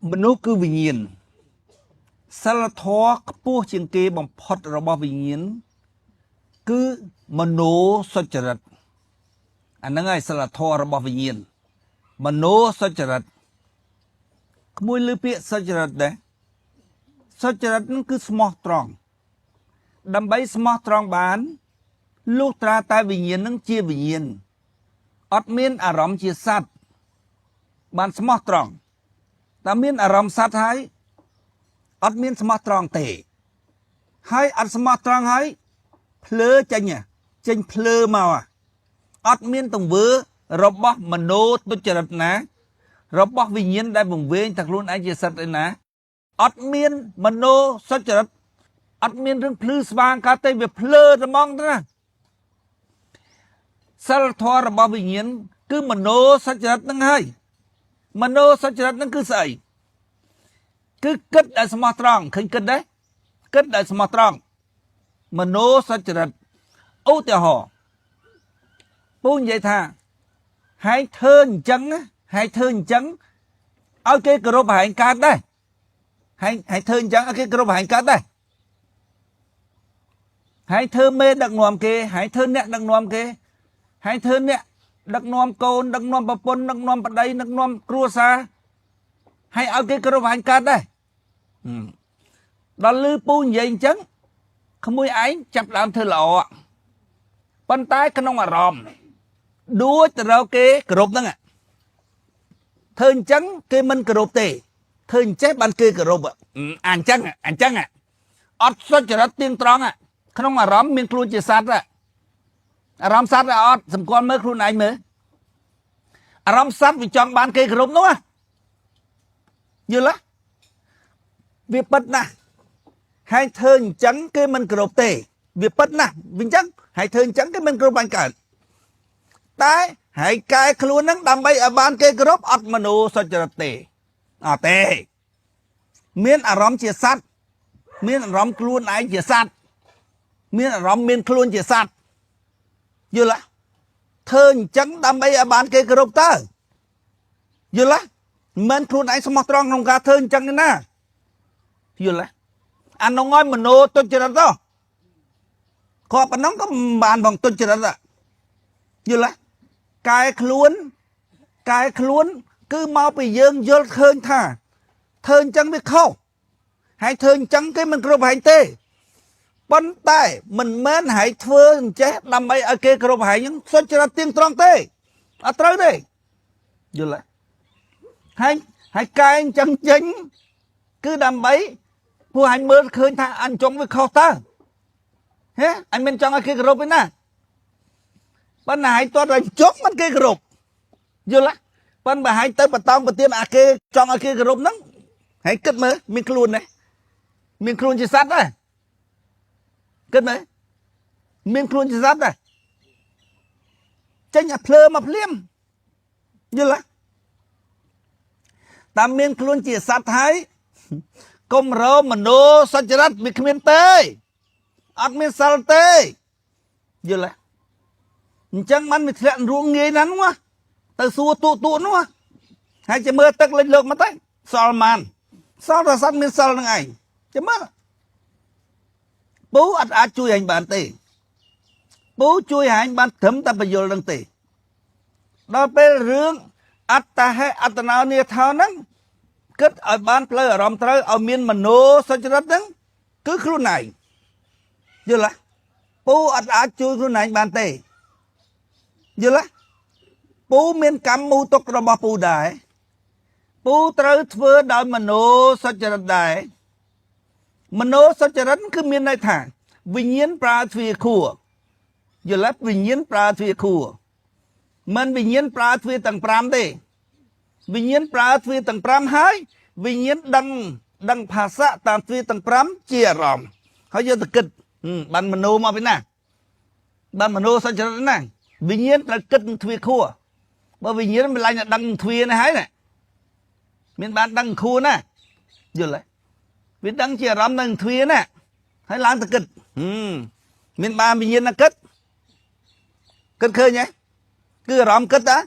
មនុស្សគឺវិញ្ញាណសិលធម៌ខ្ពស់ជាងគេបំផុតរបស់វិញ្ញាណគឺមโนសុចរិតអាហ្នឹងហើយសិលធម៌របស់វិញ្ញាណមโนសុចរិតក្មួយលើពាក្យសុចរិតដែរសុចរិតហ្នឹងគឺស្មោះត្រង់ដើម្បីស្មោះត្រង់បានលុះត្រាតែវិញ្ញាណហ្នឹងជាវិញ្ញាណអត់មានអារម្មណ៍ជាសត្វបានស្មោះត្រង់តែមានអារម្មណ៍សត្វហើយអត់មានស្មោះត្រង់ទេហើយអត់ស្មោះត្រង់ហើយភ្លើចេញចេញភ្លើមកអត់មានទង្វើរបស់មโนទុច្ចរិតណា របស់វិញ្ញាណដែលវង្វេងតែខ្លួនឯងជាសត្វឯណាអត់មានមโนសុចរិតអត់មានរឿងភ្លឺស្វាងកើតទេវាភ្លើត្មងទៅណាសិលធម៌របស់វិញ្ញាណគឺមโนសុចរិតហ្នឹងហើយមโนសុចរិតហ្នឹងគឺស្អីគឺគិតដែលស្មោះត្រង់ឃើញគិតដែរគិតដែលស្មោះត្រង់មโนសុចរិតឧទាហរណ៍ពូនិយាយថាហែងធ្វើអញ្ចឹងហែងធ្វើអញ្ចឹងឲ្យគេគោរពហែងកើតដែរហែងហែងធ្វើអញ្ចឹងឲ្យគេគោរពហែងកើតដែរហែងធ្វើមេដឹកនាំគេហែងធ្វើអ្នកដឹកនាំគេហែងធ្វើអ្នកដឹកនាំកូនដឹកនាំប្រពន្ធដឹកនាំប្តីដឹកនាំគ្រួសារហើយឲ្យគេគោរពហែងកើតដែរដល់លឺពូនិយាយអញ្ចឹងក្មួយឯងចាប់ដើមធ្វើល្អប៉ុន្តែក្នុងអារម្មណ៍ដួចទៅរកគេគោរពហ្នឹងធ្វើអញ្ចឹងគេមិនគោរពទេធ្វើអញ្ចេះបានគេគោរពអាអញ្ចឹងអញ្ចឹងអត់សុចរិតទៀងត្រង់ក្នុងអារម្មណ៍មានខ្លួនជាសត្វអារម្មណ៍សត្វអត់សម្គាល់មើលខ្លួនឯងមើលអារម្មណ៍សត្វវាចង់បានគេគោរពនោះយល់ទេវាពិតណាស់ហើយធ្វើអញ្ចឹងគេមិនគោរពទេវាពិតណាស់វាអញ្ចឹងហើយធ្វើអញ្ចឹងគេមិនគោរពបានកើតតែហើយកែខ្លួនហ្នឹងដើម្បីឲ្យបានគេគោរពអត់មโนសុចរិតទេអត់ទេមានអារម្មណ៍ជាសត្វមានអារម្មណ៍ខ្លួនឯងជាសត្វមានអារម្មណ៍មានខ្លួនជាសត្វយល់ទេធ្វើអញ្ចឹងដើម្បីឲ្យបានគេគោរពតើយល់ទេមិនខ្លួនឯងស្មោះត្រង់ក្នុងការធ្វើអញ្ចឹងទេណាយល់ទេអានោះឲ្យមโนទុច្ចរិតទៅក៏ប៉ុណ្ណឹងក៏មិនបានផងទុច្ចរិតយល់ទេកែខ្លួនកែខ្លួន គឺមកពីយើងយល់ឃើញថាធ្វើអញ្ចឹងវាខុសហើយធ្វើអញ្ចឹងគេមិនគ្រប់ហែងទេប៉ុន្តែមិនមែនហែងធ្វើអញ្ចេះដើម្បីឲ្យគេគ្រប់ហែងហ្នឹងសុចរិតទៀងត្រង់ទេអត់ត្រូវទេយល់ទេហើយហើយកែអញ្ចឹងចេញគឺដើម្បីពួកអញមើលឃើញថាអញចង់វាខុសតើហេអញមិនចង់ឲ្យគេគោរពទេណាប៉ុន្តែហែងទាត់តែចុងមិនគេគោរពយល់ទេប៉ុន្តែបើហែងទៅបតងប្រទៀមអាគេចង់ឲ្យគេគោរពហ្នឹងហែងគិតមើលមានខ្លួនទេមានខ្លួនជាសត្វដែរគិតមើលមានខ្លួនជាសត្វដែរចេញអាភ្លើមកភ្លាមយល់ទេតាមមានខ្លួនជាសត្វហើយកុំរមโนសុចរិតវាគ្មានទេអត់មានសិលទេយល់ទេអញ្ចឹងបានវាធ្លាក់រួងងាយណាស់នោះទៅសួរទូទូនោះហើយจะមើលទឹកលិចលើកមកទៅសល់ម៉ានសល់តែសត្វមានសិលនឹងឯងចាំមើលពូអត់អាចជួយឯងបានទេពូជួយឯងបានត្រឹមតែបញ្យលនឹងទេដល់ពេលរឿងអត្តហេអត្តនោនិថោហ្នឹងគិតឲ្យបានផ្លូវអារម្មណ៍ត្រូវឲ្យមានមโนសុចរិតហ្នឹងគឺខ្លួនឯងយល់ទេពូអត់អាចជួយខ្លួនឯងបានទេយល់ទេពូមានកម្មមូទុករបស់ពូដែរពូត្រូវធ្វើដោយមโนសុចរិតដែរមโนសុចរិតគឺមានន័យថាវិញ្ញាណប្រើទ្វាខួរយល់ទេវិញ្ញាណប្រើទ្វាខួរមិនវិញ្ញាណប្រើទ្វាទាំង5ទេវិញ្ញាណប្រើទ្វាទាំង5ហើយវិញ្ញាណដឹងដឹងភាសាតាមទ្វាទាំង5ជាអារម្មណ៍ហើយយកទៅគិតបានមโนមកពីណាបានមโนសុចរិតណាវិញ្ញាណត្រូវគិតទ្វាខួរបើវិញ្ញាណមិនឡាញ់ដឹងទ្វានេះហើយណាមានបានដឹងខួរណាយល់ទេវាដឹងជាអារម្មណ៍នឹងទ្វាណាហើយឡើងទៅគិតមានបានវិញ្ញាណណាគិតគិតឃើញទេគឺអារម្មណ៍គិតតា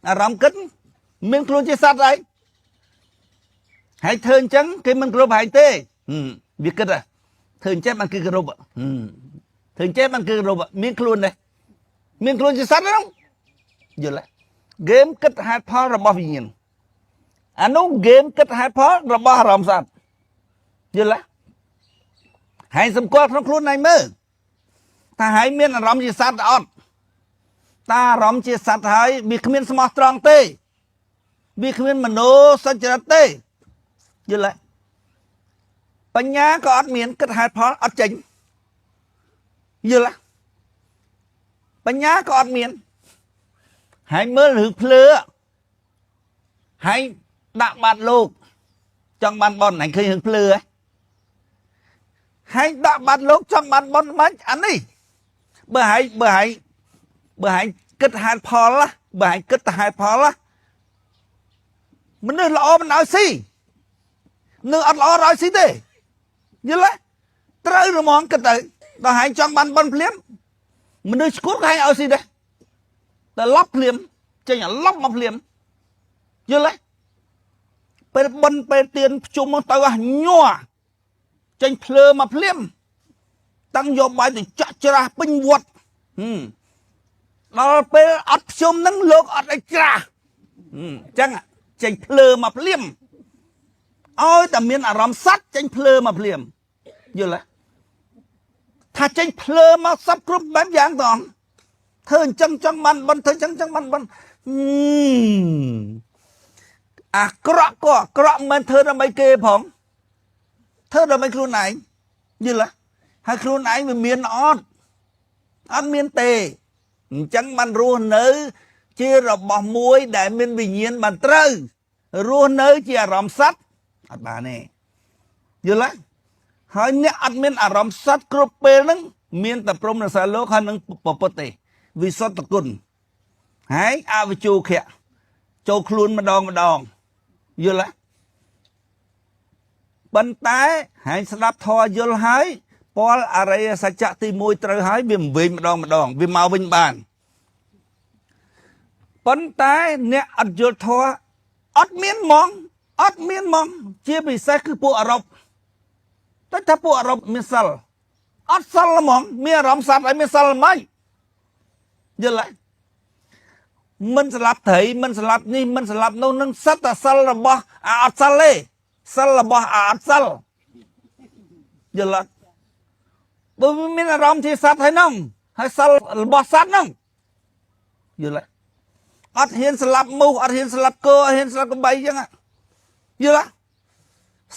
អារម្មណ៍គិតមានខ្លួនជាសត្វអី ហើយធ្វើអញ្ចឹងគេមិនគោរពហែងទេវាគិតធ្វើអញ្ចឹងបានគេគោរពធ្វើអញ្ចឹងបានគេគោរពមានខ្លួនទេមានខ្លួនជាសត្វហ្នឹងយល់ទេហ្គេមគិតហេតុផលរបស់វិញ្ញាណអានោះហ្គេមគិតហេតុផលរបស់អារម្មណ៍សត្វយល់ទេហើយសម្គាល់ក្នុងខ្លួនឯងមើលថាហើយមានអារម្មណ៍ជាសត្វអត់តាអារម្មណ៍ជាសត្វហើយវាគ្មានស្មោះត្រង់ទេវាគ្មានមโนសច្ចរិតទេយល់ទេបញ្ញាក៏អត់មានគិតហេតុផលអត់ចេញយល់ទេបញ្ញាក៏អត់មានហើយមើលរឿងភ្លើហើយដាក់បាត់លោកចង់បានបនហើយឃើញរឿងភ្លើហើយដាក់បាត់លោកចង់បានបនមិនអានេះបើហើយបើហើយបើហើយគិតហេតុផលបើហើយគិតតែហេតុផលមនុស្សល្អមិនឲ្យស៊ីនៅអត់ល្អឲ្យស៊ីទេយល់ទេត្រូវរមងគិតទៅដល់ហើយចង់បានបនភ្លាមមនុស្សឈួតក៏ឲ្យឲ្យស៊ីដែរតែឡប់ភ្លាមចេញអាឡប់មកភ្លាមយល់ទេពេលបនពេលទៀនភ្ជុំមកទៅអស់ញ័រចេញភ្លើមកភ្លាមតាំងយកបាយទៅចាក់ច្រាស់ពេញវត្តដល់ពេលអត់ភ្ជុំហ្នឹងលោកអត់ឲ្យច្រាស់អញ្ចឹងចេញភ្លើមកភ្លាមឲ្យតែមានអារម្មណ៍សัตว์ចេញភ្លើមកភ្លាមយល់ទេថាចេញភ្លើមកសັບគ្រប់បែបយ៉ាងតងធ្វើអញ្ចឹងចង់បានបនធ្វើអញ្ចឹងចង់បានបនអាក្រក់ក៏អាក្រក់មិនធ្វើដើម្បីគេផងធ្វើដើម្បីខ្លួនឯងយល់ទេហើយខ្លួនឯងវាមានអត់អត់មានទេអញ្ចឹងបានរស់នៅជារបស់មួយដែលមានវិញ្ញាណបានត្រូវរស់នៅជាអារម្មណ៍សัตว์អត់បានទេយល់ទេហើយអ្នកអត់មានអារម្មណ៍សัตว์គ្រប់ពេលហ្នឹងមានតែព្រមរសាលោកហើយនឹងពពុទ្ធទេវិសុទ្ធគុណហើយអវិជូខៈចូលខ្លួនម្ដងម្ដងយល់ទេប៉ុន្តែហើយស្ដាប់ធម៌យល់ហើយពលអរិយសច្ចៈទី1ត្រូវហើយវាមិនវិញម្ដងម្ដងវាមកវិញបានប៉ុន្តែអ្នកអត់យល់ធម៌អត់មានហ្មងអត់មានហ្មងជាពិសេសគឺពួកអឺរ៉ុបតែថាពួកអឺរ៉ុបមានសិលអត់សិលហ្មងមានអារម្មណ៍សត្វឲ្យមានសិលហ្មងយល់ទេមិនស្លាប់ត្រីមិនស្លាប់នេះមិនស្លាប់នោះនឹងសត្វតែសិលរបស់អាអត់សិលទេសិលរបស់អាអត់សិលយល់ទេបើមានអារម្មណ៍ជាសត្វហើយនោះហើយសិលរបស់សត្វនោះយល់ទេអត់ហ៊ានស្លាប់មូសអត់ហ៊ានស្លាប់គោអត់ហ៊ានស្លាប់ក្របីអញ្ចឹងយល់ទេ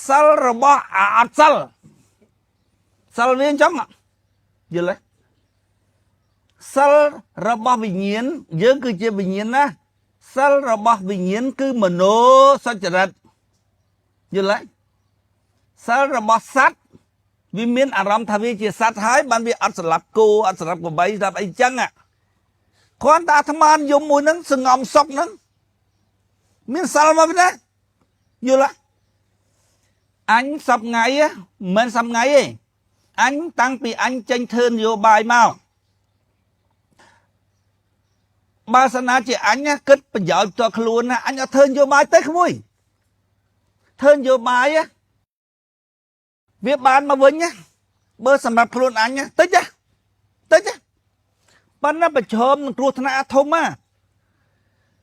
សិលរបស់អាអត់សិលសិលវាអញ្ចឹងយល់ទេសិលរបស់វិញ្ញាណយើងគឺជាវិញ្ញាណណាសិលរបស់វិញ្ញាណគឺមโนសច្ចរិតយល់ទេសិលរបស់សត្វវាមានអារម្មណ៍ថាវាជាសត្វហើយបានវាអត់ស្លាប់គោអត់ស្លាប់ក្របីស្លាប់អីចឹងគ្រាន់តែអាត្មានិយមមួយហ្នឹងសងំសុកហ្នឹងមានសិលមកវិញណាយល់ទេអញសប្ងៃមិនមែនសប្ងៃទេអញតាំងពីអញចេញធ្វើនយោបាយមកបើសិនណាជាអញគិតប្រយោជន៍ផ្ទាល់ខ្លួនណាអញអត់ធ្វើនយោបាយទេក្មួយធ្វើនយោបាយវាបានមកវិញណាបើសម្រាប់ខ្លួនអញតិចណាតិចណាប៉ុន្តែប្រឈមនឹងគ្រោះថ្នាក់ធំណា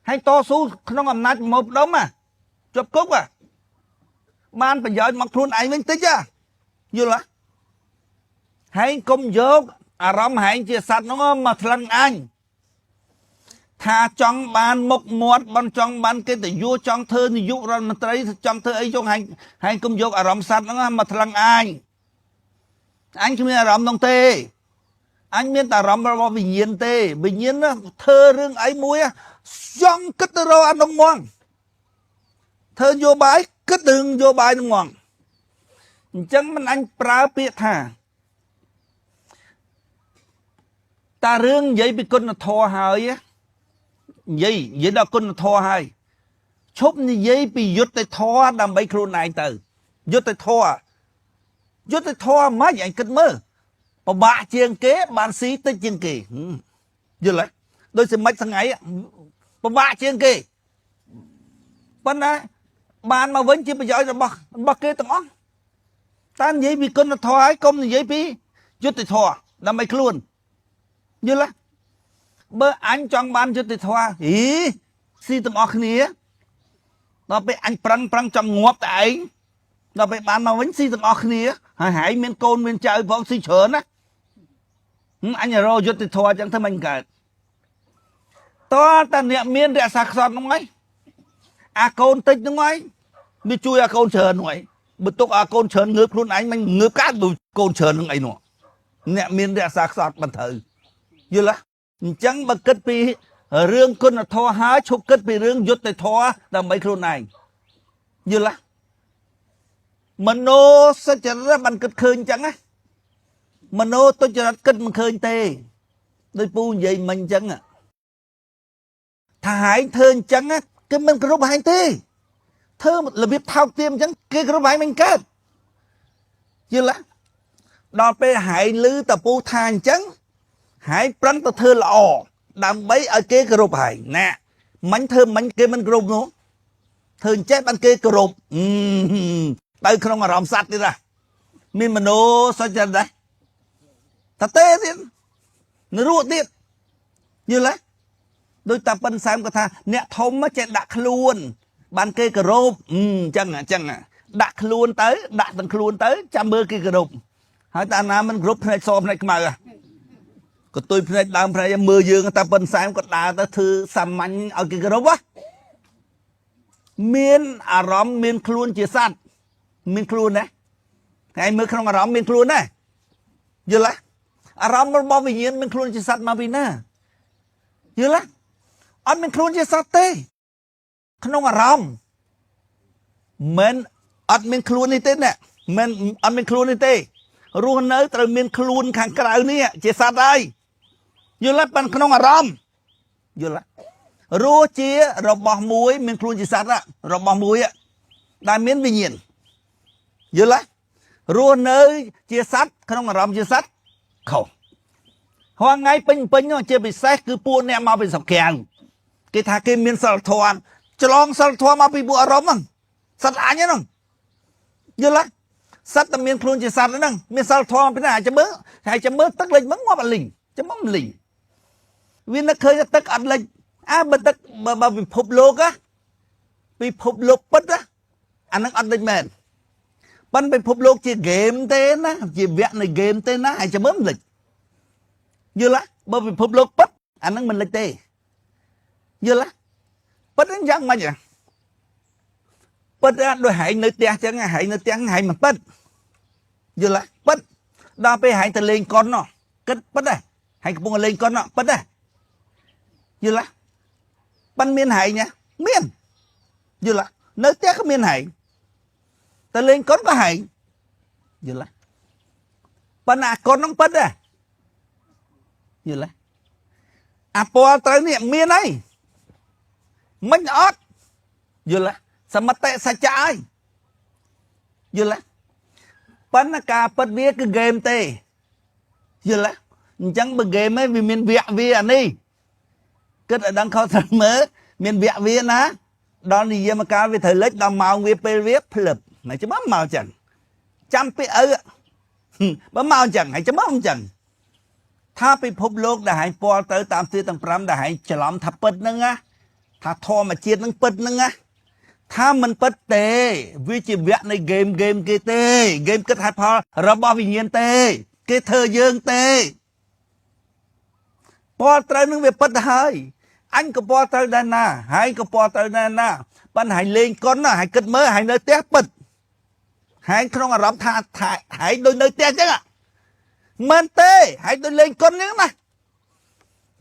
ហើយតស៊ូក្នុងអំណាចមកផ្ដុំណាជាប់គុកណាបានប្រយោជន៍មកខ្លួនឯងវិញតិចណាយល់ទេហើយកុំយកអារម្មណ៍ហែងជាសត្វនោះមកថ្លឹងអញថាចង់បានមុខមាត់បនចង់បានកិត្តិយសចង់ធ្វើនាយករដ្ឋមន្ត្រីចង់ធ្វើអីចង់ហែងហែងកុំយកអារម្មណ៍សត្វហ្នឹងមកថ្លឹងអញអញគ្មានអារម្មណ៍នោះទេអញមានតែអារម្មណ៍របស់វិញ្ញាណទេវិញ្ញាណធ្វើរឿងអីមួយចង់គិតទៅរកអានោះហ្មងធ្វើនយោបាយគិតរឿងនយោបាយនោះហ្មងអញ្ចឹងមិនអញប្រើពាក្យថាតារឿងនិយាយពីគុណធម៌ហើយនិយាយនិយាយដល់គុណធម៌ហើយឈប់និយាយពីយុត្តិធម៌ដើម្បីខ្លួនឯងទៅយុត្តិធម៌យុត្តិធម៌មិនអញគិតមើលពិបាកជាងគេបានស៊ីតិចជាងគេយល់ទេដូចសមិចថ្ងៃពិបាកជាងគេប៉ុន្តែ បានមកវិញជាប្រយោជន៍របស់គេទាំងអស់តែនិយាយពីគុណធម៌ហើយកុំនិយាយពីយុត្តិធម៌ដើម្បីខ្លួនយល់ទេបើអញចង់បានយុត្តិធម៌ហីស៊ីទាំងអស់គ្នាដល់ពេលអញប្រឹងប្រឹងចង់ងាប់តែឯងដល់ពេលបានមកវិញស៊ីទាំងអស់គ្នាហើយហែងមានកូនមានចៅផងស៊ីច្រើនណាអញរកយុត្តិធម៌អញ្ចឹងធ្វើមិនកើតតើតាអ្នកមានរក្សាខ្សត់នោះឯងអាកូនតិចនោះឯងវាជួយអាកូនច្រើននោះឯងបើទុកអាកូនច្រើនងើបខ្លួនឯងមិនងើបកើតបើកូនច្រើននឹងអីនោះអ្នកមានរក្សាខ្សត់មិនត្រូវយល់ទេអញ្ចឹងបើគិតពីរឿងគុណធម៌ហើយឈប់គិតពីរឿងយុត្តិធម៌ដើម្បីខ្លួនឯងយល់ទេមโนសុចរិតបានគិតឃើញអញ្ចឹងណាមโนទុច្ចរិតគិតមិនឃើញទេដោយពូនិយាយមិញអញ្ចឹងថាហែងធ្វើអញ្ចឹងគេមិនគោរពហែងទេធ្វើរបៀបថោកទាបអញ្ចឹងគេគោរពហែងមិនកើតយល់ទេដល់ពេលហែងលឺតពូថាអញ្ចឹងហែងប្រឹងទៅធ្វើល្អដើម្បីឲ្យគេគោរពហែងណាមិញធ្វើមិញគេមិនគោរពនោះធ្វើអញ្ចេះបានគេគោរពទៅក្នុងអារម្មណ៍សត្វទៀតណាមានមโนសុចរិតដែរតទេទៀតនរកទៀតយល់ទេដោយតាប៉ិនសែមគាត់ថាអ្នកធំចេះដាក់ខ្លួនបានគេគោរពអញ្ចឹងអញ្ចឹងដាក់ខ្លួនទៅដាក់ទាំងខ្លួនទៅចាំមើលគេគោរពហើយតាណាមិនគោរពភ្នែកសភ្នែកខ្មៅក៏ទុយភ្នែកដើមភ្នែកមើលយើងតាប៉ិនសែមគាត់ដើរទៅធ្វើសាមញ្ញឲ្យគេគោរពមានអារម្មណ៍មានខ្លួនជាសត្វមានខ្លួនណាហើយមើលក្នុងអារម្មណ៍មានខ្លួនណាយល់ទេអារម្មណ៍របស់វិញ្ញាណមានខ្លួនជាសត្វមកពីណាយល់ទេអត់មានខ្លួនជាសត្វទេក្នុងអារម្មណ៍មិនអត់មានខ្លួននេះទេណាមិនអត់មានខ្លួននេះទេរស់នៅត្រូវមានខ្លួនខាងក្រៅនេះជាសត្វហើយយល់ទេប៉ុន្តែក្នុងអារម្មណ៍យល់ទេរស់ជារបស់មួយមានខ្លួនជាសត្វរបស់មួយដែលមានវិញ្ញាណយល់ទេរស់នៅជាសត្វក្នុងអារម្មណ៍ជាសត្វខុសរាល់ថ្ងៃពេញពេញជាពិសេសគឺពួកអ្នកមកពីស្រុកក្រៅគេថាគេមានសិលធម៌ឆ្លងសិលធម៌មកពីពួកអារម្មណ៍ហ្នឹងសត្វអញហ្នឹងយល់ទេសត្វតែមានខ្លួនជាសត្វហ្នឹងមានសិលធម៌ពីណាចាំមើលហើយចាំមើលទឹកលិចមកងាប់អលីងចាំមើលលីងវានឹកឃើញទឹកអត់លិចអើបើទឹកបើពិភពលោកណាពិភពលោកពិតណាអាហ្នឹងអត់លិចមែនប៉ុន្តែពិភពលោកជាហ្គេមទេណាជាវគ្គនៃហ្គេមទេណាហើយចាំមើលមិនលិចយល់ទេបើពិភពលោកពិតអាហ្នឹងមិនលិចទេយល់ទេពិតហ្នឹងយ៉ាងម៉េចហ៎ពិតដូចហែងនៅផ្ទះចឹងហែងនៅផ្ទះហែងមិនពិតយល់ទេពិតដល់ពេលហែងទៅលេងកុននោះគិតពិតហ៎ហែងកំពុងលេងកុននោះពិតហ៎យល់ទេប៉ិនមានហែងណាមានយល់ទេនៅផ្ទះក៏មានហែងទៅលេងកុនក៏ហែងយល់ទេប៉ុន្តែអាកុនហ្នឹងពិតហ៎យល់ទេអាពណ៌ត្រូវនេះមានហើយមិនអត់យល់ទេសមតិសច្ចៈហើយយល់ទេប៉ុន្តែការពិតវាគឺហ្គេមទេយល់ទេអញ្ចឹងបើហ្គេមឯងវាមានវគ្គវាអានេះគិតឲ្យដឹងខុសត្រូវមើលមានវគ្គវាណាដល់និយមកាលវាត្រូវលិចដល់ម៉ោងវាពេលវាភ្លឹបហើយច្បាស់មកអញ្ចឹងចាំពីឪបើមកអញ្ចឹងហើយច្បាស់អញ្ចឹងថាពិភពលោកដែលហែងពាល់ទៅតាមទិសទាំង5ដែលហែងច្រឡំថាពិតហ្នឹងណាថាធម្មជាតិហ្នឹងពិតហ្នឹងណាថាមិនពិតទេវាជាវគ្គនៃហ្គេមហ្គេមគេទេហ្គេមគិតហេតុផលរបស់វិញ្ញាណទេគេធ្វើយើងទេពាល់ត្រូវនឹងវាពិតទៅហើយអញក៏ពាល់ត្រូវដែរណាហើយក៏ពាល់ត្រូវដែរណាប៉ុន្តែហែងលេងកុនណាហែងគិតមើលហែងនៅផ្ទះពិតហែងក្នុងអារម្មណ៍ថាថាហែងដូចនៅផ្ទះអញ្ចឹងមិនទេហែងដូចលេងកុនអញ្ចឹងណា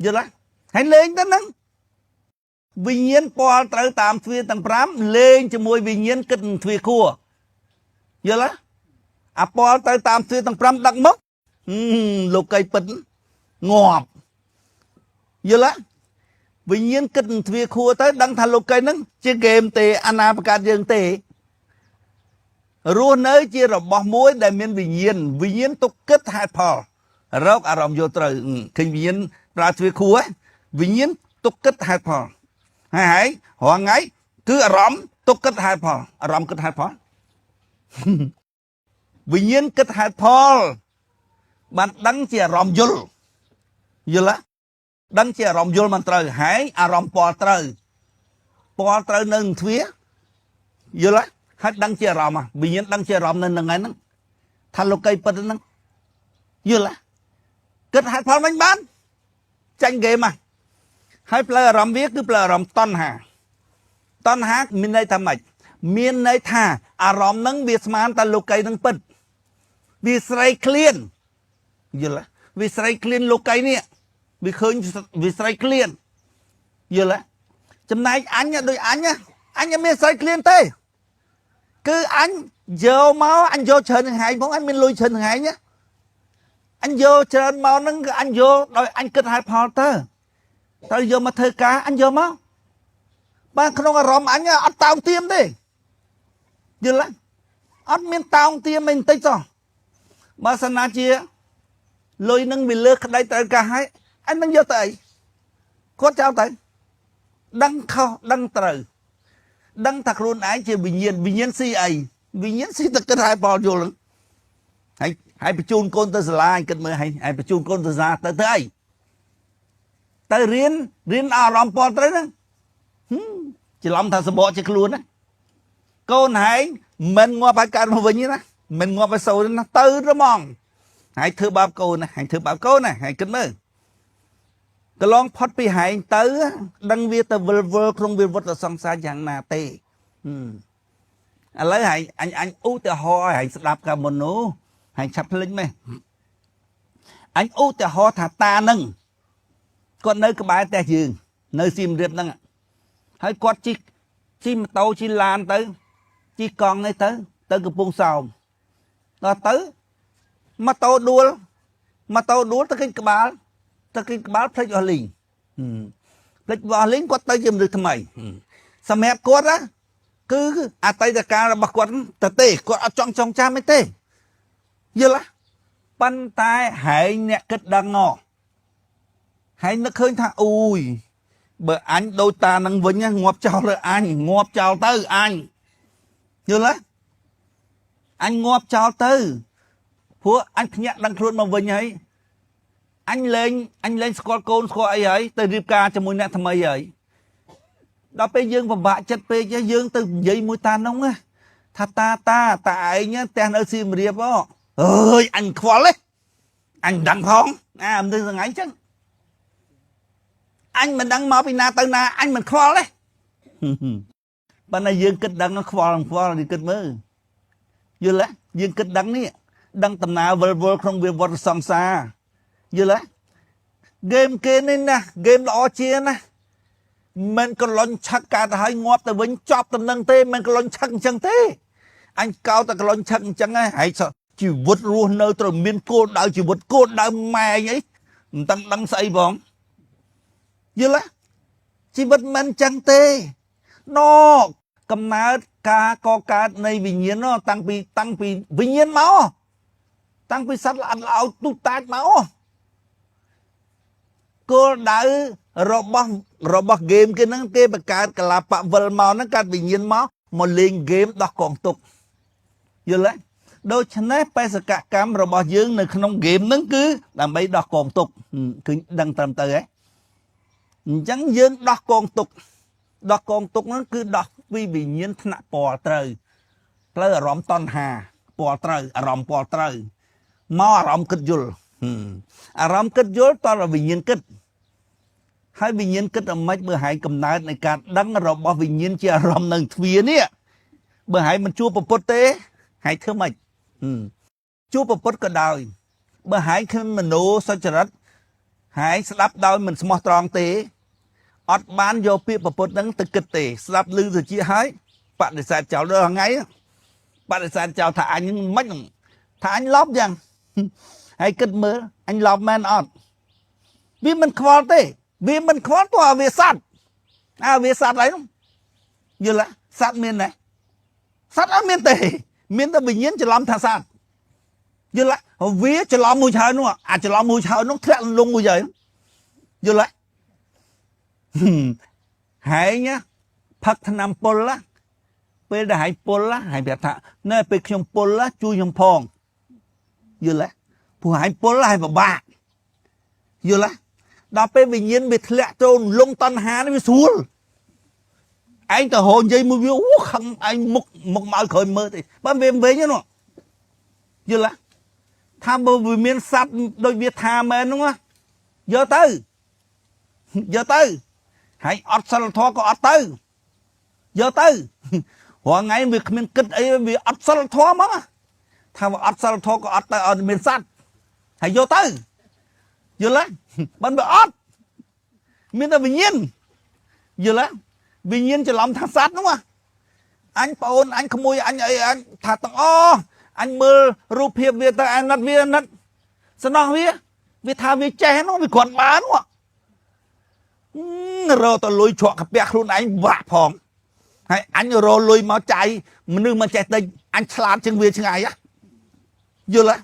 យល់ទេហែងលេងទៅហ្នឹងវិញ្ញាណពាល់ត្រូវតាមទ្វារទាំង5លេងជាមួយវិញ្ញាណគិតទ្វារខួរយល់ទេអាពាល់ទៅតាមទ្វារទាំង5ដឹកមកលោកីពិតងាប់យល់ទេវិញ្ញាណគិតទ្វារខួរទៅដឹងថាលោកីហ្នឹងជាហ្គេមទេអាណាប្រកាសយើងទេរស់នៅជារបស់មួយដែលមានវិញ្ញាណវិញ្ញាណទុកគិតហេតុផលរកអារម្មណ៍យល់ត្រូវឃើញវិញ្ញាណប្រើទ្វារខួរវិញ្ញាណទុកគិតហេតុផលហើយហើយរាល់ថ្ងៃ គឺអារម្មណ៍ទុកគិតហេតុផលអារម្មណ៍គិតហេតុផលវិញ្ញាណគិតហេតុផលបានដឹងជាអារម្មណ៍យល់យល់ទេដឹងជាអារម្មណ៍យល់មិនត្រូវហើយអារម្មណ៍ពណ៌ត្រូវពណ៌ត្រូវនៅនឹងទ្វារយល់ទេហើយដឹងជាអារម្មណ៍វិញ្ញាណដឹងជាអារម្មណ៍នៅនឹងហ្នឹងថាលោកីពិតហ្នឹងយល់ទេគិតហេតុផលមិនបានចាញ់ហ្គេមហ่ะហើយផ្លូវអារម្មណ៍វាគឺផ្លូវអារម្មណ៍តណ្ហាតណ្ហាមានន័យថាម៉េចមានន័យថាអារម្មណ៍ហ្នឹងវាស្មានតែលោកីហ្នឹងពិតវាស្រេកឃ្លានយល់ទេវាស្រេកឃ្លានលោកីនេះវាឃើញវាស្រេកឃ្លានយល់ទេចំណែកអញដូចអញអញអត់មានស្រេកឃ្លានទេគឺអញយកមកអញយកច្រើននឹងហែងផងអញមានលុយច្រើននឹងហែងណាអញយកច្រើនមកហ្នឹងគឺអញយកដោយអញគិតហេតុផលទៅត្រូវយកមកធ្វើការអញយកមកបានក្នុងអារម្មណ៍អញអត់តោងទៀមទេយល់ទេអត់មានតោងទៀមអីបន្តិចសោះបើសិនណាជាលុយនឹងវាលើសក្តីត្រូវការឲ្យអញនឹងយកទៅអីគាត់ចោលទៅដឹងខុសដឹងត្រូវដឹងថាខ្លួនឯងជាវិញ្ញាណវិញ្ញាណស៊ីអីវិញ្ញាណស៊ីតែគិតឲ្យផលយល់ហ្នឹងហើយហើយបញ្ជូនកូនទៅសាលាឲ្យគិតមើលហើយហើយបញ្ជូនកូនទៅសាលាទៅធ្វើអីទៅរៀនរៀនអារម្មណ៍ពលត្រូវហ្នឹងច្រឡំថាសបកជាខ្លួនណាកូនហែងមិនងាប់ឲ្យកើតមកវិញទេណាមិនងាប់ឲ្យសូនណាទៅទៅហ្មងហើយធ្វើបាបកូនណាហើយធ្វើបាបកូនណាហើយគិតមើលកន្លងផុតពីហែងទៅដឹងវាទៅវិលវល់ក្នុងវិវត្តសង្សារយ៉ាងណាទេឥឡូវហែងអញអញឧទាហរណ៍ឲ្យហែងស្ដាប់កាលមុននោះហែងឆាប់ភ្លេចម៉េះអញឧទាហរណ៍ថាតានឹងគាត់នៅក្បែរផ្ទះយើងនៅសៀមរាបហ្នឹងហើយគាត់ជិះជិះម៉ូតូជិះឡានទៅជិះកង់នេះទៅទៅកំពង់សោមដល់ទៅម៉ូតូដួលម៉ូតូដួលទៅឃើញក្បាលទៅឃើញក្បាលភ្លេចអស់លីងភ្លេចអស់លីងគាត់ទៅជាមនុស្សថ្មីសម្រាប់គាត់ណាគឺអតីតកាលរបស់គាត់ទៅទេគាត់អត់ចង់ចងចាំទេយល់ទេប៉ុន្តែហែងអ្នកគិតដឹងងហែងនឹកឃើញថាអូយបើអញដូចតានឹងវិញងាប់ចោលទៅអញងាប់ចោលទៅអញយល់ទេអញងាប់ចោលទៅព្រោះអញភ្ញាក់ដឹងខ្លួនមកវិញហើយអញលែងអញលែងស្គាល់កូនស្គាល់អីហើយទៅរៀបការជាមួយអ្នកថ្មីហើយដល់ពេលយើងពិបាកចិត្តពេកយើងទៅនិយាយមួយតានោះណាថាតាតាតាឯងផ្ទះនៅសៀមរាបអើយអញខ្វល់ទេអញមិនដឹងផងអាមិនដឹងថ្ងៃចឹងអញមិនដឹងមកពីណាទៅណាអញមិនខ្វល់ទេប៉ុន្តែយើងគិតដឹងខ្វល់ខ្វល់នេះគិតមើលយល់ទេយើងគិតដឹងនេះដឹងដំណើរវិលវល់ក្នុងវិវត្តសង្សារយល់ទេហ្គេមគេនេះណាហ្គេមល្អជាងណាមិនកលុញឆឹកកើតទៅហើយងាប់ទៅវិញចប់តំណឹងទេមិនកលុញឆឹកអញ្ចឹងទេអញកោតតែកលុញឆឹកអញ្ចឹងហើយជីវិតរស់នៅត្រូវមានគោលដៅជីវិតគោលដៅម៉ែងអីមិនដឹងដឹងស្អីផងយល់ទេជីវិតមិនអញ្ចឹងទេណកំណើតការកកើតនៃវិញ្ញាណតាំងពីតាំងពីវិញ្ញាណមកតាំងពីសត្វល្អិតល្អោទូតាចមកគោលដៅរបស់របស់ហ្គេមគេហ្នឹងគេបង្កើតកលាបវិលមកហ្នឹងកើតវិញ្ញាណមកមកលេងហ្គេមដោះកងទុកយល់ទេដូច្នេះបេសកកម្មរបស់យើងនៅក្នុងហ្គេមហ្នឹងគឺដើម្បីដោះកងទុកគឺដឹងត្រឹមទៅហ៎អញ្ចឹងយើងដោះកងទុកដោះកងទុកហ្នឹងគឺដោះពីវិញ្ញាណថ្នាក់ពណ៌ត្រូវផ្លូវអារម្មណ៍តណ្ហាពណ៌ត្រូវអារម្មណ៍ពណ៌ត្រូវមកអារម្មណ៍គិតយល់អារម្មណ៍គិតយល់តើវិញ្ញាណគិតហើយវិញ្ញាណគិតអាម៉េចបើហែងកំណើតនៃការដឹងរបស់វិញ្ញាណជាអារម្មណ៍នឹងទ្វានេះបើហែងមិនជួបពុទ្ធទេហែងធ្វើម៉េចជួបពុទ្ធក៏ដោយបើហែងគ្មានមโนសុចរិតហែងស្ដាប់ដោយមិនស្មោះត្រង់ទេអត់បានយកពាក្យពុទ្ធហ្នឹងទៅគិតទេស្ដាប់ឮទៅជាហើយបដិសេធចោលដល់ថ្ងៃបដិសេធចោលថាអញមិនថាអញឡប់យ៉ាងហើយគិតមើលអញឡប់មែនអត់វាមិនខ្វល់ទេវាមិនខ្វល់ទោះវាសัตว์អើវាសัตว์អីនោះយល់ទេសัตว์មានទេសัตว์អត់មានទេមានតែវិញ្ញាណច្រឡំថាសัตว์យល់ទេវាច្រឡំមួយឆើនោះអាច្រឡំមួយឆើនោះធ្លាក់លងមួយហើយយល់ទេហែង ផឹកថ្នាំពុលណាពេលដែលហែងពុលណាហែងប្រាប់ថាណែពេលខ្ញុំពុលណាជួយខ្ញុំផងយល់ទេព្រោះហែងពុលហែងពិបាកយល់ទេដល់ពេលវិញ្ញាណវាធ្លាក់ចូលលងតណ្ហានេះវាស្រួលឯងទៅហូរនិយាយមួយវាអូខឹងឯងមុខមុខមកឲ្យក្រោយមើលទេបើវាមិនវិញទេនោះយល់ទេថាបើវាមានសัตว์ដូចវាថាមែននោះយកទៅយកទៅហើយអត់សិលធម៌ក៏អត់ទៅយកទៅរាល់ថ្ងៃវាគ្មានគិតអីវាអត់សិលធម៌ហ្មងថាវាអត់សិលធម៌ក៏អត់ទៅអត់មានសัตว์ហើយយកទៅយល់ទេបើវាអត់មានតែវិញ្ញាណយល់ទេវិញ្ញាណច្រឡំថាសัตว์នោះអញប្អូនអញក្មួយអញអីអញថាទាំងអស់អញមើលរូបភាពវាទៅអាណិតវាអាណិតសំណោះវាវាថាវាចេះនោះវាគ្រាន់បាននោះរកទៅលុយជ្រក់កាពះខ្លួនឯងបាក់ផងហើយអញរកលុយមកចាយមនុស្សមកចេះតិចអញឆ្លាតជាងវាឆ្ងាយយល់ទេ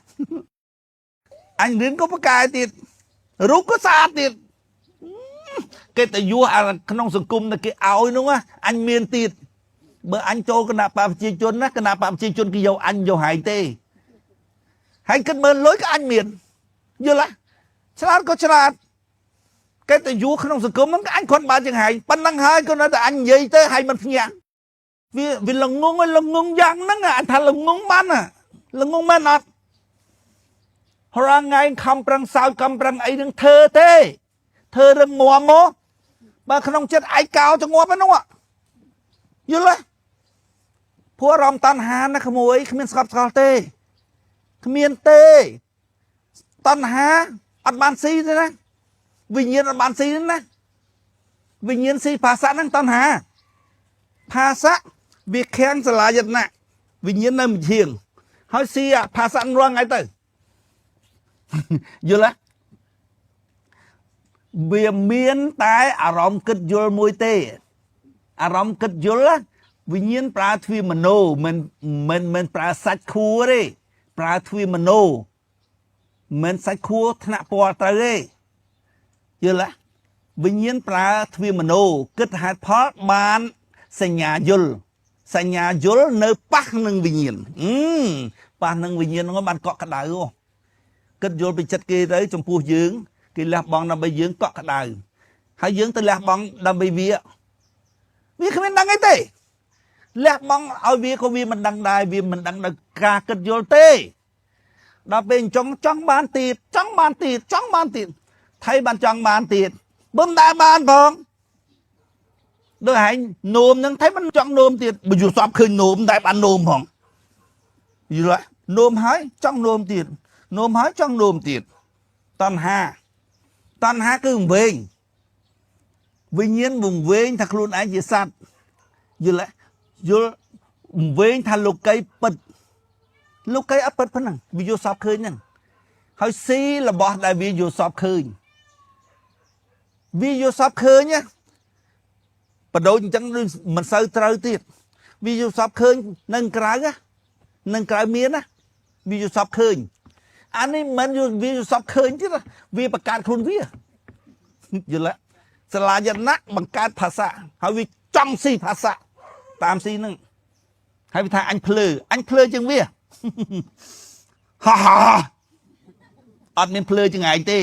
អញរៀនក៏ប្រកែទៀតរូបក៏ស្អាតទៀតគេទៅយោអាក្នុងសង្គមដែលគេឲ្យនោះអញមានទៀតបើអញចូលគណៈបកប្រជាជនណាគណៈបកប្រជាជនគេយកអញយកហែងទេហើយគិតមើលលុយក៏អញមានយល់ទេឆ្លាតក៏ឆ្លាតគេទៅយួរក្នុងសង្គមហ្នឹងអញគ្រាន់បើជាងហែងប៉ុណ្ណឹងហើយក៏នៅតែអញនិយាយទៅហែងមិនភ្ញាក់វាវាល្ងងល្ងងយ៉ាងហ្នឹងអញថាល្ងងបានល្ងងមែនអត់រាល់ថ្ងៃខំប្រឹងសោចខំប្រឹងអីនឹងធ្វើទេធ្វើរឹងមាំមកបើក្នុងចិត្តឯកោចងាប់ហ្នឹងយល់ទេព្រោះអារម្មណ៍តណ្ហាណាក្មួយគ្មានស្កប់ស្កល់ទេគ្មានទេតណ្ហាអត់បានស៊ីទេណាវិញ្ញាណអត់បានស៊ីទេណាវិញ្ញាណស៊ីភាសាហ្នឹងតណ្ហាភាសាវាខាំងសាលាយតនៈវិញ្ញាណនៅមឈៀងហើយស៊ីភាសារងថ្ងៃទៅយល់ទេវាមានតែអារម្មណ៍គិតយល់មួយទេអារម្មណ៍គិតយល់វិញ្ញាណប្រើទ្វាមโนមិនមិនមិនប្រើសាច់ខួរទេប្រើទ្វាមโนមិនសាច់ខួរថ្នាក់ពណ៌ត្រូវទេយល់ទេវិញ្ញាណប្រើទ្វាមโนគិតហេតុផលបានសញ្ញាយល់សញ្ញាយល់នៅប៉ះនឹងវិញ្ញាណប៉ះនឹងវិញ្ញាណហ្នឹងបានកក់ក្ដៅគិតយល់ពីចិត្តគេទៅចំពោះយើងគេលះបង់ដើម្បីយើងកក់ក្ដៅហើយយើងទៅលះបង់ដើម្បីវាវាគ្មានដឹងអីទេលះបង់ឲ្យវាក៏វាមិនដឹងដែរវាមិនដឹងដល់ការគិតយល់ទេដល់ពេលចង់ចង់បានទៀតចង់បានទៀតចង់បានទៀតថៃបានចង់បានទៀតបើមិនដែលបានផងដូចហែងនោមនឹងថៃមិនចង់នោមទៀតបើយល់សពឃើញនោមតែបាននោមផងយល់នោមហើយចង់នោមទៀតនោមហើយចង់នោមទៀតតណ្ហាតណ្ហាគឺវង្វេងវិញ្ញាណវង្វេងថាខ្លួនឯងជាសត្វយល់យល់វង្វេងថាលោកីពិតលោកីអត់ពិតប៉ុណ្ណឹងវាយល់សពឃើញហ្នឹងហើយស៊ីរបស់ដែលវាយល់សពឃើញវាយល់សពឃើញណាបដូចអញ្ចឹងដូចមិនសូវត្រូវទៀតវាយល់សពឃើញនឹងក្រៅណានឹងក្រៅមានណាវាយល់សពឃើញអានេះមិនយល់វាយល់សពឃើញទៀតវាបង្កើតខ្លួនវាយល់ទេសាលាយណៈបង្កើតភាសាហើយវាចង់ស៊ីភាសាតាមស៊ីហ្នឹងហើយវាថាអញភ្លឺអញភ្លឺជាងវាហាហាអត់មានភ្លឺជាងឯងទេ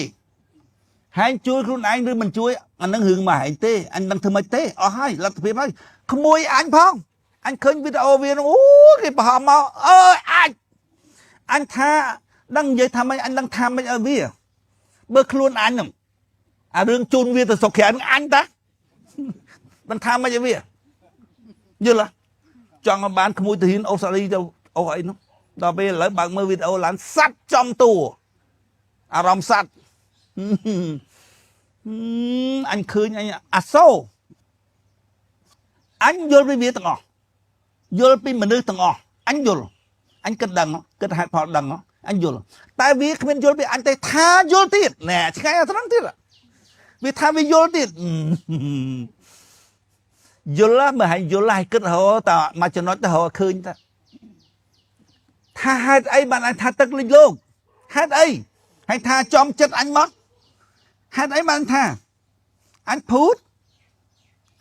ហែងជួយខ្លួនឯងឬមិនជួយអានឹងរឿងមកឯងទេអញដឹងធ្វើម៉េចទេអស់ហើយលទ្ធភាពហើយក្មួយអញផងអញឃើញវីដេអូវានោះអូគេបង្ហោះមកអើយអាចអញថាដឹងនិយាយថាម៉េចអញដឹងថាម៉េចឲ្យវាបើខ្លួនអញហ្នឹងអារឿងជូនវាទៅស្រុកក្រៅហ្នឹងអញតាមិនថាម៉េចឲ្យវាយល់ទេចង់ឲ្យបានក្មួយទៅហ៊ានអូស្ត្រាលីទៅអូអីនោះដល់ពេលឥឡូវបើកមើលវីដេអូឡើងសัตว์ចំតួអារម្មណ៍សัตว์អញឃើញអញអាសូអញយល់ពីវាទាំងអស់យល់ពីមនុស្សទាំងអស់អញយល់អញគិតដឹងគិតហេតុផលដឹងអញយល់តែវាគ្មានយល់ពីអញទេថាយល់ទៀតណែឆ្ងាយអត់ត្រង់ទៀតវាថាវាយល់ទៀតយល់មើលឲ្យយល់ឲ្យគិតរហតមួយចំណុចទៅរកឃើញតាថាហេតុអីបានអញថាទឹកលិចលោកហេតុអីហើយថាចំចិត្តអញមកហេតុអីបានថាអញភូត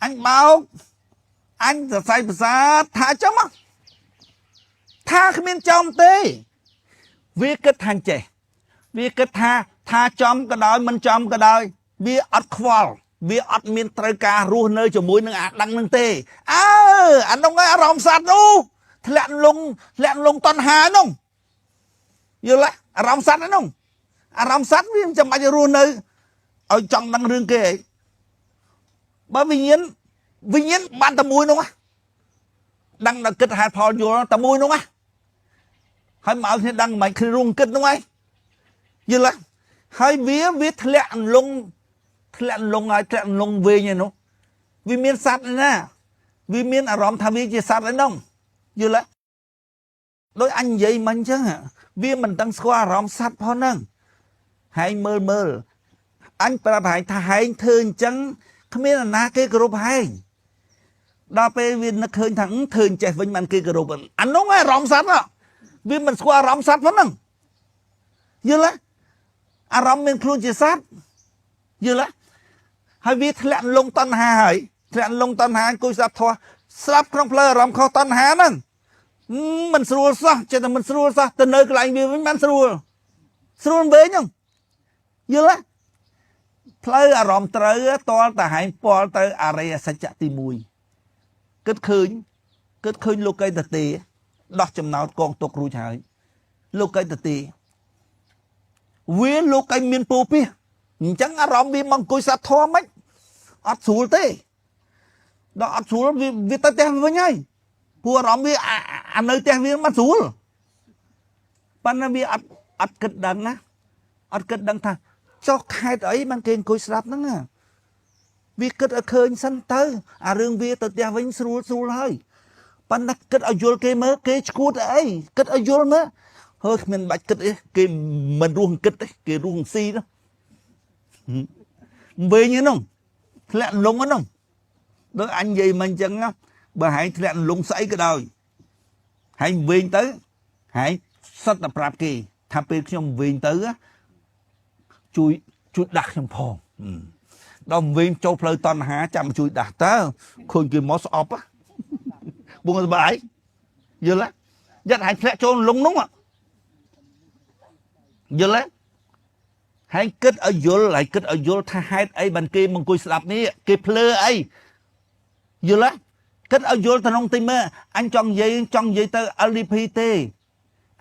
អញបោក អញសរសៃប្រសាទថាចំហ៎ថាគ្មានចំទេវាគិតថាអញ្ចេះវាគិតថាថាចំក៏ដោយមិនចំក៏ដោយវាអត់ខ្វល់វាអត់មានត្រូវការរស់នៅជាមួយនឹងអាដឹងនឹងទេអើអានោះឯងអារម្មណ៍សត្វនោះធ្លាក់លងធ្លាក់លងតណ្ហានោះយល់ទេអារម្មណ៍សត្វនោះអារម្មណ៍សត្វវាមិនចាំបាច់រស់នៅឲ្យចង់ដឹងរឿងគេអីបើវិញ្ញាណវិញ្ញាណបានតែមួយនោះណាដឹងដល់គិតហេតុផលយល់តែមួយនោះណាហើយមកឲ្យគ្នាដឹងមិនគ្នារួមគិតនោះឯងយល់ទេហើយវាវាធ្លាក់អន្លង់ធ្លាក់អន្លង់ហើយធ្លាក់អន្លង់វិញឯនោះវាមានសត្វឯណាវាមានអារម្មណ៍ថាវាជាសត្វឯនោះយល់ទេដោយអញនិយាយមិនអញ្ចឹងវាមិនដឹងស្គាល់អារម្មណ៍សត្វផងហ្នឹងហើយមើលមើលអញប្រាប់ហែងថាហែងធ្វើអញ្ចឹងគ្មានអាណាគេគោរពហែងដល់ពេលវានឹកឃើញថាធ្វើអញ្ចេះវិញបានគេគោរពអានោះឯងអារម្មណ៍សត្វវាមិនស្គាល់អារម្មណ៍សត្វផងហ្នឹងយល់ទេអារម្មណ៍មានខ្លួនជាសត្វយល់ទេហើយវាធ្លាក់លងតណ្ហាហើយធ្លាក់លងតណ្ហាអង្គុយស្ដាប់ធម៌ស្លាប់ក្នុងផ្លូវអារម្មណ៍ខុសតណ្ហាហ្នឹងមិនស្រួលសោះចិត្តតែមិនស្រួលសោះទៅនៅកន្លែងវាវិញបានស្រួលស្រួលវិញហ្នឹងយល់ទេផ្លូវអារម្មណ៍ត្រូវតលតែហែងពាល់ទៅអរិយសច្ចៈទី1គិតឃើញគិតឃើញលោកីតទេដោះចំណោតកងទុករួចហើយលោកីតទេវាលោកីមានពោពីអញ្ចឹងអារម្មណ៍វាមកអង្គុយស្ដាប់ធម៌មិនអត់ស្រួលទេដល់អត់ស្រួលវាវាទៅផ្ទះវិញហើយព្រោះអារម្មណ៍វាអានៅផ្ទះវាមិនស្រួលប៉ុន្តែវាអត់អត់គិតដឹងណាអត់គិតដឹងថាចុះខេតអីបានគេអង្គុយស្ដាប់ហ្នឹងណាវាគិតឲ្យឃើញសិនទៅអារឿងវាទៅផ្ទះវិញស្រួលស្រួលហើយប៉ុន្តែគិតឲ្យយល់គេមើលគេឈួតអីគិតឲ្យយល់មើលហើយគ្មានបាច់គិតអីគេមិនរស់គិតទេគេរស់ស៊ីនោះវិញហ្នឹងធ្លាក់លងហ្នឹងដូចអញនិយាយមិនអញ្ចឹងណាបើហែងធ្លាក់លងស្អីក៏ដោយហែងវិញទៅហែងសិតតែប្រាប់គេថាពេលខ្ញុំវិញទៅជួយជួយដាស់ខ្ញុំផងដល់វិញចូលផ្លូវតណ្ហាចាំជួយដាស់តើឃើញគេមកស្អប់បងសប្បាយយល់ទេយ៉ាត់ហែងធ្លាក់ចូលលងនោះយល់ទេហើយគិតឲ្យយល់ហើយគិតឲ្យយល់ថាហេតុអីបានគេមកអង្គុយស្ដាប់នេះគេភ្លើអីយល់ទេគិតឲ្យយល់ទៅក្នុងតិចមើលអញចង់និយាយចង់និយាយទៅ LDP ទេ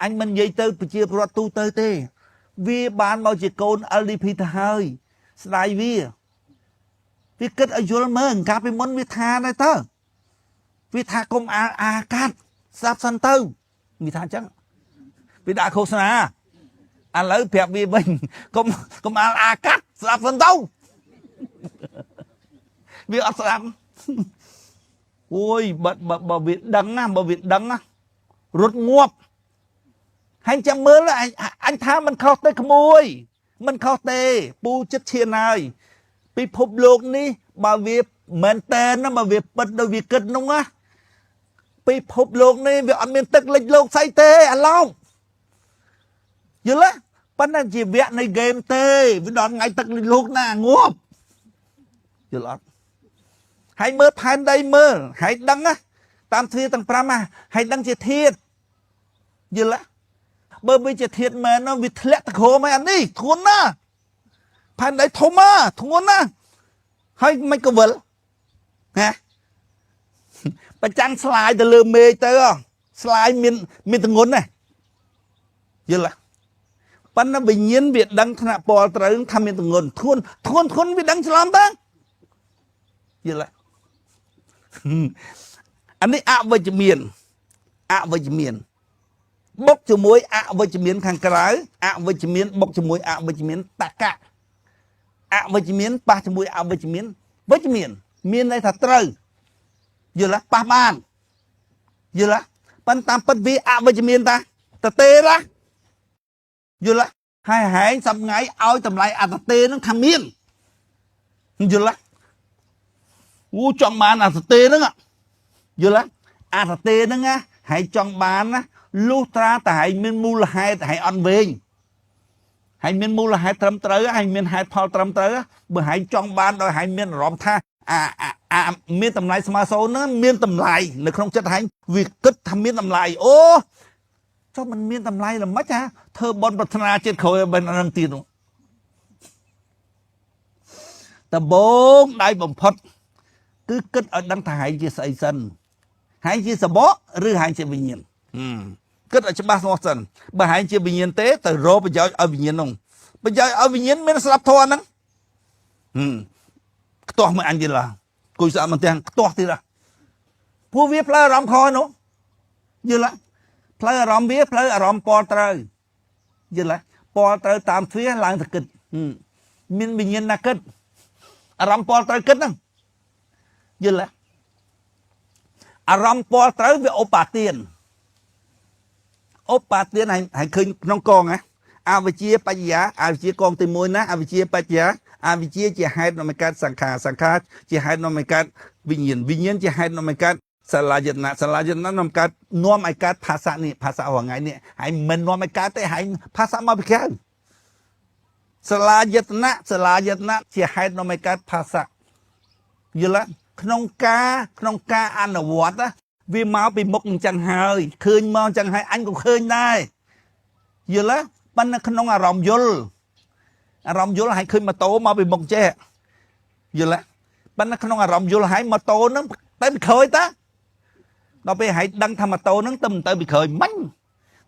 អញមិននិយាយទៅប្រជាពលរដ្ឋទូទៅទេវាបានមកជាកូន LDP ទៅហើយស្ដាយវាវាគិតឲ្យយល់មើលកាលពីមុនវាថាដែរតើវាថាកុំអាអាកាត់ស្ដាប់សិនទៅវាថាអញ្ចឹងវាដាក់ឃោសនាឥឡូវប្រាប់វាវិញកុំកុំអាលអាកាត់ស្ដាប់សិនទៅវាអត់ស្ដាប់អូយបើបើវាដឹងណាបើវាដឹងណារត់ងាប់ហើយចាំមើលអញថាមិនខុសទេក្មួយមិនខុសទេពូចិត្តឈានហើយពិភពលោកនេះបើវាមែនតែនណាបើវាពិតដោយវាគិតនោះណាពិភពលោកនេះវាអត់មានទឹកលិចលោកស្អីទេអាឡោមយល់ទេប៉ុន្តែជាវគ្គនៃហ្គេមទេវាដល់ថ្ងៃទឹកលិចលោកណាងាប់យល់អត់ហើយមើលផែនដីមើលហើយដឹងណាតាមទ្វារទាំង5ណាហើយដឹងជាធាតយល់ទេបើវាជាធាតមែនវាធ្លាក់ទៅក្រោមហើយអានេះធ្ងន់ណាស់ផែនដីធំណាធ្ងន់ណាស់ហើយមិនក៏វិលណាប្រចាំងស្លាយទៅលើមេឃទៅស្លាយមានមានទងន់ណាយល់ទេប៉ុន្តែវិញ្ញាណវាដឹងថ្នាក់ពលត្រូវថាមានទងន់ធ្ងន់ធ្ងន់ធ្ងន់វាដឹងច្រឡំទៅយល់ទេអានេះអវិជ្ជមានអវិជ្ជមានបុកជាមួយអវិជ្ជមានខាងក្រៅអវិជ្ជមានបុកជាមួយអវិជ្ជមានតកៈអវិជ្ជមានប៉ះជាមួយអវិជ្ជមានវិជ្ជមានមានន័យថាត្រូវយល់ទេប៉ះបានយល់ទេប៉ុន្តែតាមពិតវាអវិជ្ជមានតាតទេឡាយល់ទេហើយហែងសំងៃឲ្យតម្លៃអតទេនឹងថាមានយល់ទេអូចង់បានអតទេហ្នឹងយល់ទេអតទេហ្នឹងណាហែងចង់បានណាលុះត្រាតែហែងមានមូលហេតុហែងអត់វែងហែងមានមូលហេតុត្រឹមត្រូវហែងមានហេតុផលត្រឹមត្រូវបើហែងចង់បានដោយហែងមានអារម្មណ៍ថាអា អាមានតម្លៃស្មើសូន្យហ្នឹងមានតម្លៃនៅក្នុងចិត្តហែងវាគិតថាមានតម្លៃអូចុះมันមានតម្លៃល្មិចហ่าធ្វើបន់ប្រាថ្នាជាតិក្រោយឲ្យបានអានឹងទៀតនោះដំបងដៃបំផុតគឺគិតឲ្យដឹងថាហែងជាស្អីសិនហែងជាសបកឬហែងជាវិញ្ញាណគិតឲ្យច្បាស់លាស់សិនបើហែងជាវិញ្ញាណទេទៅរកប្រយោជន៍ឲ្យវិញ្ញាណនោះប្រយោជន៍ឲ្យវិញ្ញាណមានស្ដាប់ធម៌ហ្នឹងខ្ទាស់មួយអញទៀតឡាគួយស្អាតមិនទាំងខ្ទាស់ទៀតឡាព្រោះវាផ្លូវអារម្មណ៍ខនោះយល់ទេផ្លូវអារម្មណ៍វាផ្លូវអារម្មណ៍ពលត្រូវយល់ទេពលត្រូវតាមទ្វាឡើងទៅគិតមានវិញ្ញាណណាគិតអារម្មណ៍ពលត្រូវគិតហ្នឹងយល់ទេអារម្មណ៍ពលត្រូវវាឧបាទានឧបាទានហើយឃើញក្នុងកងណាអវិជ្ជាបច្ចយាអវិជ្ជាកងទី1ណាអវិជ្ជាបច្ចយាអវិជ្ជាជាហេតុនាំឲ្យកើតសង្ខារសង្ខារជាហេតុនាំឲ្យកើតវិញ្ញាណវិញ្ញាណជាហេតុនាំឲ្យកើតសាលាយតនៈសាលាយតនៈនាំកើតនាំឲ្យកើតភាសានេះភាសារាល់ថ្ងៃនេះហើយមិននាំឲ្យកើតទេហើយភាសាមកពីក្រៅសាលាយតនៈសាលាយតនៈជាហេតុនាំឲ្យកើតភាសាយល់ទេក្នុងការអនុវត្តណាវាមកពីមុខអញ្ចឹងហើយឃើញមកអញ្ចឹងហើយអញក៏ឃើញដែរយល់ទេប៉ុន្តែក្នុងអារម្មណ៍យល់អារម្មណ៍យល់ហើយឃើញម៉ូតូមកពីមុខចេះយល់ទេប៉ុន្តែក្នុងអារម្មណ៍យល់ហើយម៉ូតូហ្នឹងទៅពីក្រោយតាដល់ពេលហើយដឹងថាម៉ូតូហ្នឹងទៅមិនទៅពីក្រោយមិញ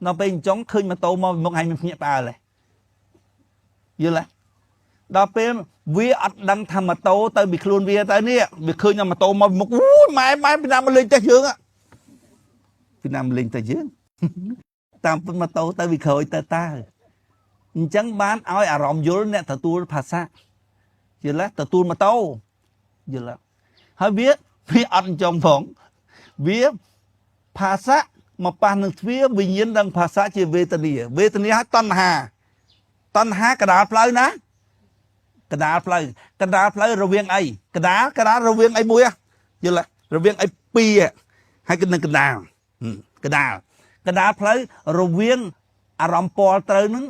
ដល់ពេលអញ្ចឹងឃើញម៉ូតូមកពីមុខហើយមានភ្ញាក់ផ្អើលហ៎យល់ទេដល់ពេលវាអត់ដឹងថាម៉ូតូទៅពីខ្លួនវាទៅនេះវាឃើញថាម៉ូតូមកពីមុខអូយម៉ែម៉ែពីណាមកលេងផ្ទះយើងពីណាមកលេងផ្ទះយើងតាមពិតម៉ូតូទៅពីក្រោយទៅតើអញ្ចឹងបានឲ្យអារម្មណ៍យល់អ្នកទទួលភាសាយល់ទេទទួលម៉ូតូយល់ទេហើយវាអត់អញ្ចឹងផងវាភាសាមកប៉ះនឹងទ្វាវិញ្ញាណដឹងភាសាជាវេទនាវេទនាឲ្យតណ្ហាតណ្ហាកដាលផ្លូវណាកដាលផ្លូវកដាលផ្លូវរវាងអីកដាលកដាលរវាងអីមួយយល់ទេរវាងអីពីរហើយគឺនឹងកដាលកដាលកដាលផ្លូវរវាងអារម្មណ៍ពលត្រូវនឹង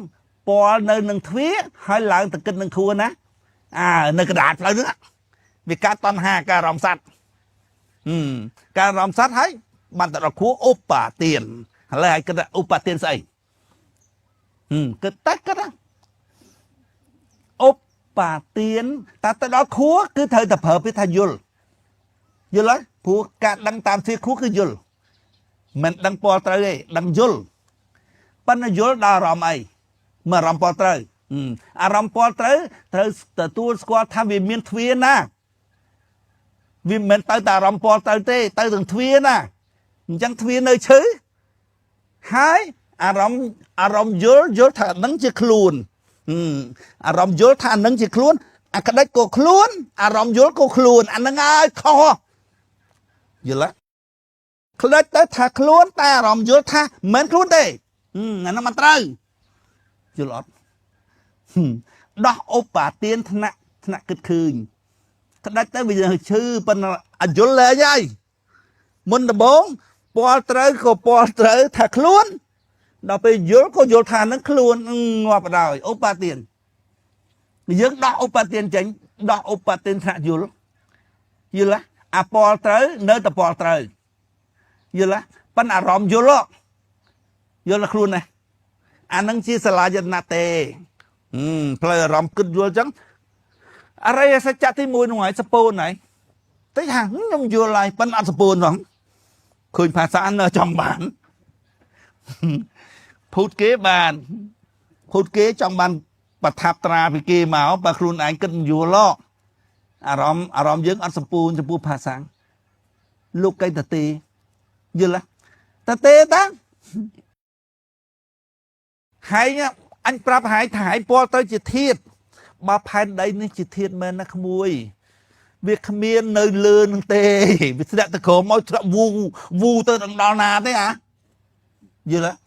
ពលនៅនឹងទ្វាហើយឡើងទៅគិតនឹងខួរណាអើនៅកដាលផ្លូវហ្នឹងវាកើតតណ្ហាការអារម្មណ៍សត្វការអារម្មណ៍សត្វហើយបានទៅដល់ខួរឧបាទានឥឡូវឲ្យគិតថាឧបាទានស្អីគិតតែគិតណាឧបាទានតែទៅដល់ខួរគឺត្រូវតែប្រើពាក្យថាយល់យល់ហើយព្រោះការដឹងតាមទ្វាខួរគឺយល់មិនដឹងពលត្រូវទេដឹងយល់ប៉ុន្តែយល់ដល់អារម្មណ៍អីមើលអារម្មណ៍ពលត្រូវអារម្មណ៍ពលត្រូវត្រូវទទួលស្គាល់ថាវាមានទ្វាណាវាមិនមែនទៅតែអារម្មណ៍ពលត្រូវទេទៅទាំងទ្វាណាអញ្ចឹងទ្វានៅឈឺហើយអារម្មណ៍អារម្មណ៍យល់យល់ថានឹងជាខ្លួនអារម្មណ៍យល់ថានឹងជាខ្លួនអាក្តិចក៏ខ្លួនអារម្មណ៍យល់ក៏ខ្លួនអានឹងហើយខុសយល់ទេក្តិចទៅថាខ្លួនតែអារម្មណ៍យល់ថាមិនមែនខ្លួនទេអានោះមិនត្រូវយល់អត់ដោះឧបាទានថ្នាក់ថ្នាក់គិតឃើញក្តិចទៅវាឈឺប៉ុន្តែអយល់លែងហើយមុនដំបូងពលត្រូវក៏ពលត្រូវថាខ្លួនដល់ពេលយល់ក៏យល់ថានឹងខ្លួនងាប់ដល់ឧបាទានយើងដោះឧបាទានចេញដោះឧបាទានថ្នាក់យល់យល់អាពលត្រូវនៅតែពលត្រូវយល់ប៉ុន្តែអារម្មណ៍យល់យល់ខ្លួនណាអានឹងជាសាលាយតនទេផ្លូវអារម្មណ៍គិតយល់ចឹងអរិយសច្ចៈទី1នោះហើយសពូនហើយតិចថាខ្ញុំយល់ហើយប៉ុន្តែអត់សពូនផងឃើញភាសានៅចង់បានភូតគេបានភូតគេចង់បានប្រថាប់ត្រាពីគេមកបើខ្លួនឯងគិតយល់អារម្មណ៍អារម្មណ៍យើងអត់សម្ពូនចំពោះភាសាលោកកៃតទេយល់តទេតាហែងអញប្រាប់ហែងថាហែងពលទៅជាធាតបើផែនដីនេះជាធាតមែនណាក្មួយវាគ្មាននៅលើនឹងទេវាធ្លាក់ទៅក្រោមមកធ្លាក់វូវូទៅដល់ណាទេអាយល់ទេ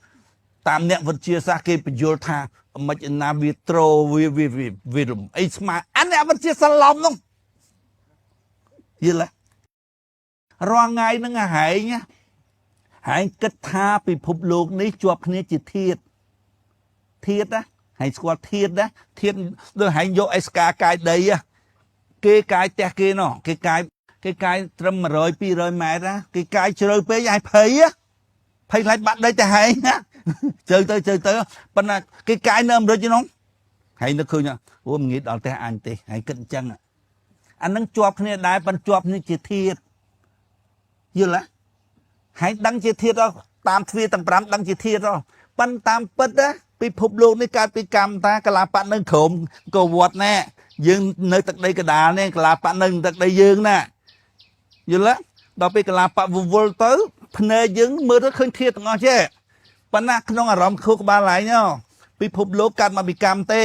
តាមអ្នកវិទ្យាសាស្ត្រគេបញ្យល់ថាមិនណាវាត្រូវាវាវារំអីស្មាអាអ្នកវិទ្យាសាស្ត្រឡំនោះយល់ទេរាល់ថ្ងៃហ្នឹងហែងហែងគិតថាពិភពលោកនេះជាប់គ្នាជាធាតធាតណាហែងស្គាល់ធាតណាធាតដូចហែងយកអេសកាកាយដីគេកាយផ្ទះគេណោះគេកាយ គេកាយត្រឹម100 200ម៉ែត្រណាគេកាយជ្រៅពេកឲ្យភ័យភ័យខ្លាចបាក់ដីទៅហែងណាជ្រៅទៅជ្រៅទៅប៉ុន្តែគេកាយនៅអាមេរិកនោះហើយនឹកឃើញអូមិនងាយដល់ផ្ទះអញទេហើយគិតអញ្ចឹងអានឹងជាប់គ្នាដែរប៉ុន្តែជាប់នេះជាធាតយល់ទេហើយដឹងជាធាតតាមទ្វាទាំង5ដឹងជាធាតប៉ុន្តែតាមពិតណាពិភពលោកនេះកើតពីកម្មតាកលាបៈនៅក្រោមក៏វត្តណែយើងនៅទឹកដីកដាលនេះកលាបៈនៅទឹកដីយើងណាយល់ទេដល់ពេលកលាបៈវល់ទៅភ្នែកយើងមើលទៅឃើញធាតទាំងអស់ចេះប៉ុន្តែក្នុងអារម្មណ៍ខួរក្បាលឡើងពិភពលោកកើតមកពីកម្មទេ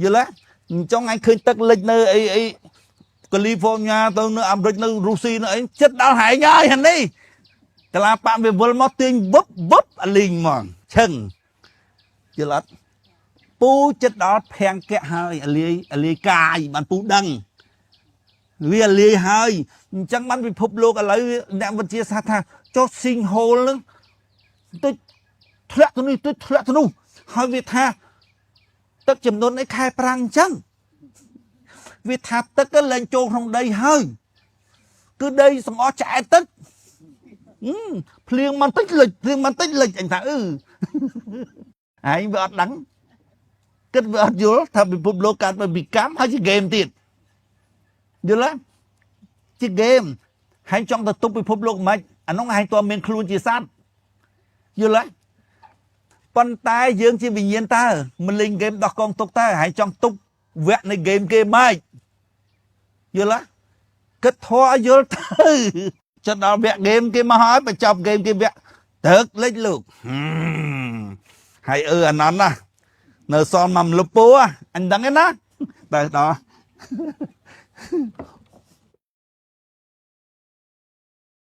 យល់ទេអញ្ចឹងអញឃើញទឹកលិចនៅអីអីកាលីហ្វ័រញ៉ាទៅនៅអាមេរិកនៅរុស្ស៊ីនៅអីចិត្តដល់ហែងហើយអានេះកលាបៈវាវល់មកទាញវឹបវឹបអាលីងហ្មងឈឹងយល់អត់ពូចិត្តដល់ភាំងកៈហើយអាលាយអាលាយកាយបានពូដឹងវាអាលាយហើយអញ្ចឹងបានពិភពលោកឥឡូវអ្នកវិទ្យាសាស្ត្រថាចុះស៊ីងហូលហ្នឹងតិចធ្លាក់ទៅនេះតិចធ្លាក់ទៅនោះហើយវាថាទឹកចំនួននេះខែប្រាំងអញ្ចឹងវាថាទឹកទៅលែងចូលក្នុងដីហើយគឺដីសង្អស់ឆ្អែតទឹកភ្លៀងមិនតិចលិចភ្លៀងមិនតិចលិចអញថាអឺឯងវាអត់ដឹងគិតវាអត់យល់ថាពិភពលោកកើតមកពីកម្មហើយជាហ្គេមទៀតយល់ទេជាហ្គេមហើយចង់ទៅទប់ពិភពលោកមិនអានោះឯងតើមានខ្លួនជាសត្វយល់ទេប៉ុន្តែយើងជាវិញ្ញាណតើមិនលេងហ្គេមដោះកងទុកតើហើយចង់ទប់វគ្គនៃហ្គេមគេម៉េចយល់ទេគិតធေါ်ឲ្យយល់ទៅចិត្តដល់វគ្គហ្គេមគេមកហើយបញ្ចប់ហ្គេមគេវគ្គទឹកលិចលោកហើយអឺអានន្តណានៅសល់មកម្លប់ពោអញដឹងឯណាទៅដល់